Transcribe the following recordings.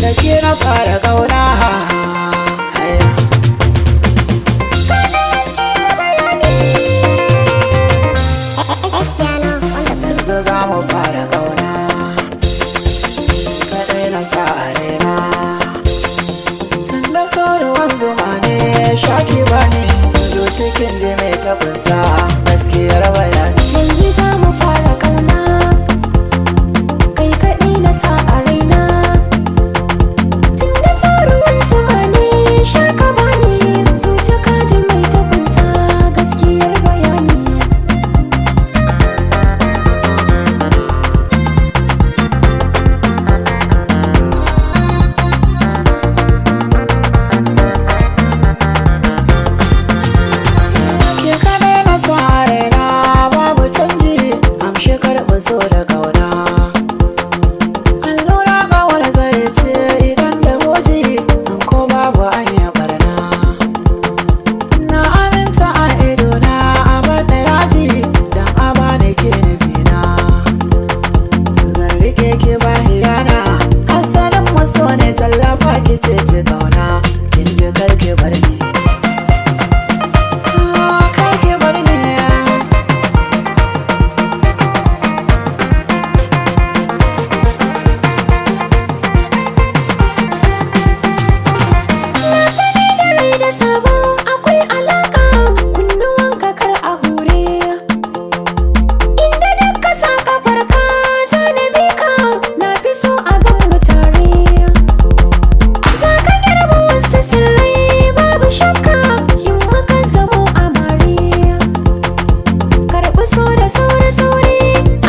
Da ke na fara kauna. Espiano on the beat. Yanzu za mu fara kauna. Kaɗai na sa a raina. Tun da so ruwan zuma ne, shaki bani. Zo cikin ji mai ta kunsa gaskiyar bayani. Yanzu za mu fara kauna, kai kaɗai na sa a raina. Tun da sa ruwan zuma ne, sha ka bani. Zuci ka ji mai ta kunsa gaskiyar bayani. Ke kaɗai na sa a raina, babu canji. Amshi karɓi so da kauna. Allura kawar zai ce idan da goji, in ko babu an ya barna. Na aminta a idona a bada yaji, dan a bani ke nufina. Zan rike ki ba hiyana, asalin maso ne tallafa ki ce ci kauna. Kin ji kar ki bar ni. Ah, kar ki bar ni. Na sani da rai da sabo akwai alaka, kunnuwanka kar a hure. Inda duk ka sa kafarka zana bi ka, na fi so a gan mu tare. Za ka girba wasu sirrai babu shakka in muka zamo amare. Karɓi so da sauri sauri,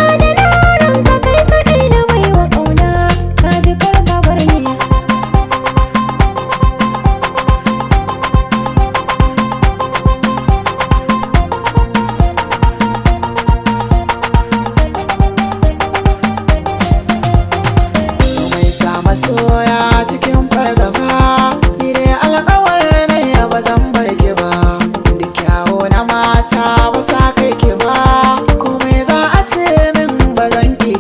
adana ranka kai kaɗai na baiwa ƙauna, ka ji kar ka bar ni. So mai sa masoya cikin fargaba, ni dai alƙawar ne ba zan bar ki ba. Duk kyawo na mata ba sa kai ki ba, komai za a ce min ba zan ki